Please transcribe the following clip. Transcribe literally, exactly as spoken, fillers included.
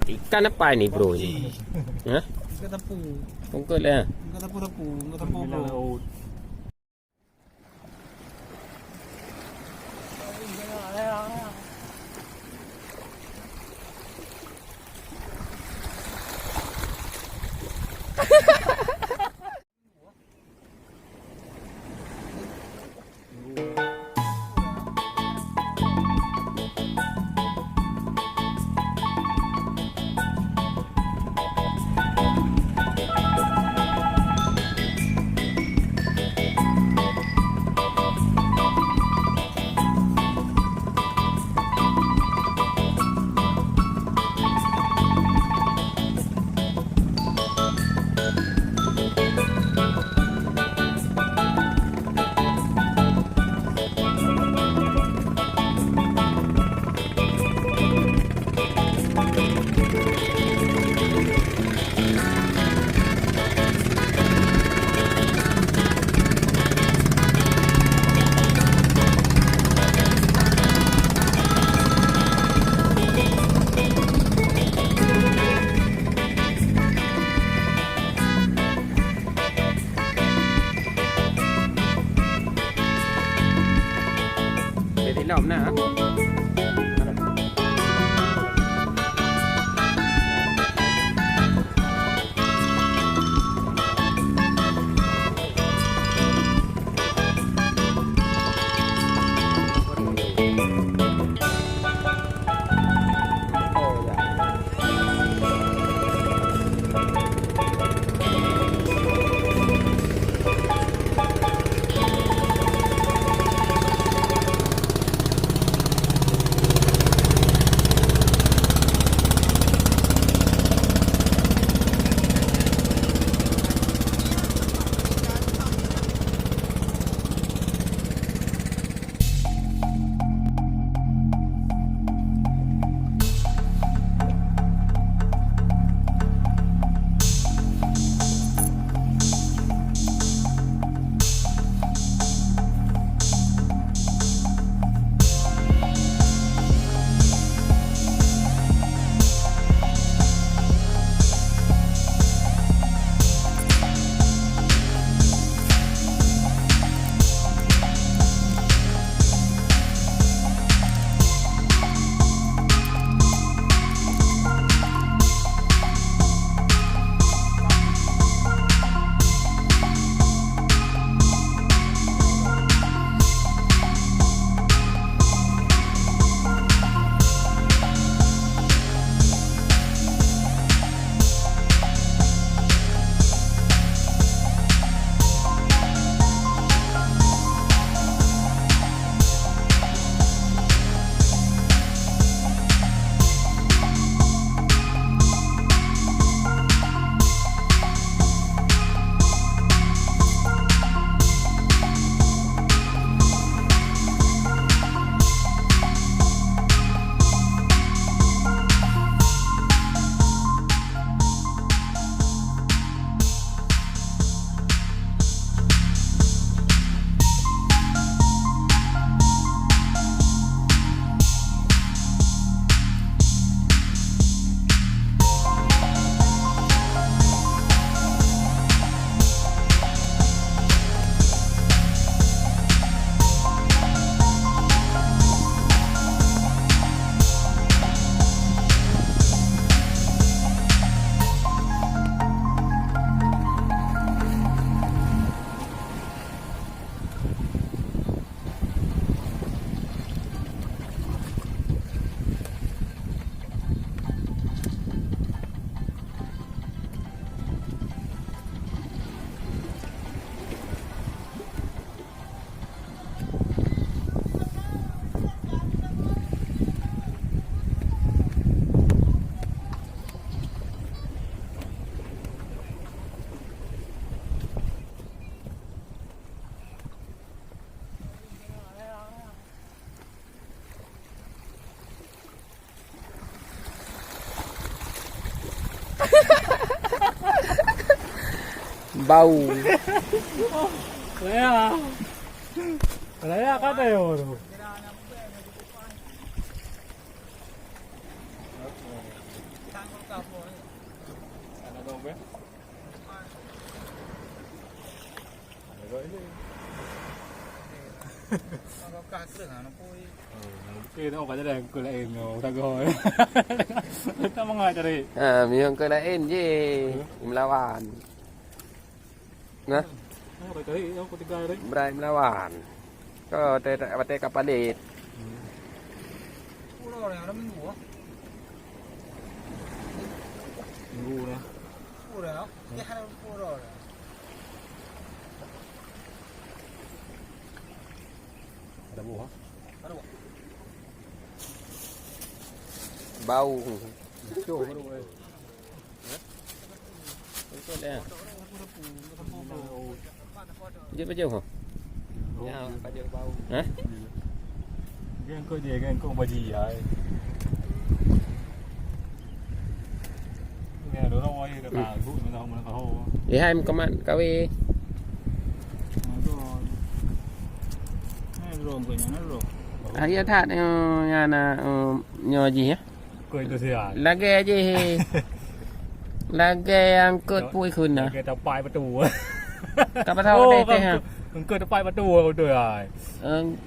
Ikan apa ini, bro, ini? Hah? Ikan tapu. Tungkut lah. Ikan tapu-tapu, ikan tapu, bro. Jadi lom na. Bau. Raya. Raya kata ya, bro. Anak gob, eh? Anak gob, eh? Oh, nah, oke, tengok kat jalan, kau lain, kau tak kau. Tak mangat cari. Ha, miyueb keu laén jih. Melawan. Nah. Nah, baik kali, aku tiga hari. Brai melawan. Kau teh tak batai kapal dit. Sepuluh orang, ada minggu, ah. Minggu dah. Sepuluh orang, ah. Ya, ada sepuluh orang. Ada buah. Ada buah. Bau. Cuk, baru, eh. Ikut dia. Jep baju ho. Ya, baju bau. Hah? Gen kok je, gen kok baji ai. Ya, dorong ai ka tahu, mana mana tahu. Ihai meukamat kawe. Aduh. Eh, dorong ke nyana dorong. Ah, ya that, eh, nyana, eh, nyoe jih ya. Koi tu siat. Lagèe jih. Lagèe angkot pui khun dah. Lagèe tapai batu. Ka pasal oh, teh, ha? Engkau tapai batu betul ai. Em.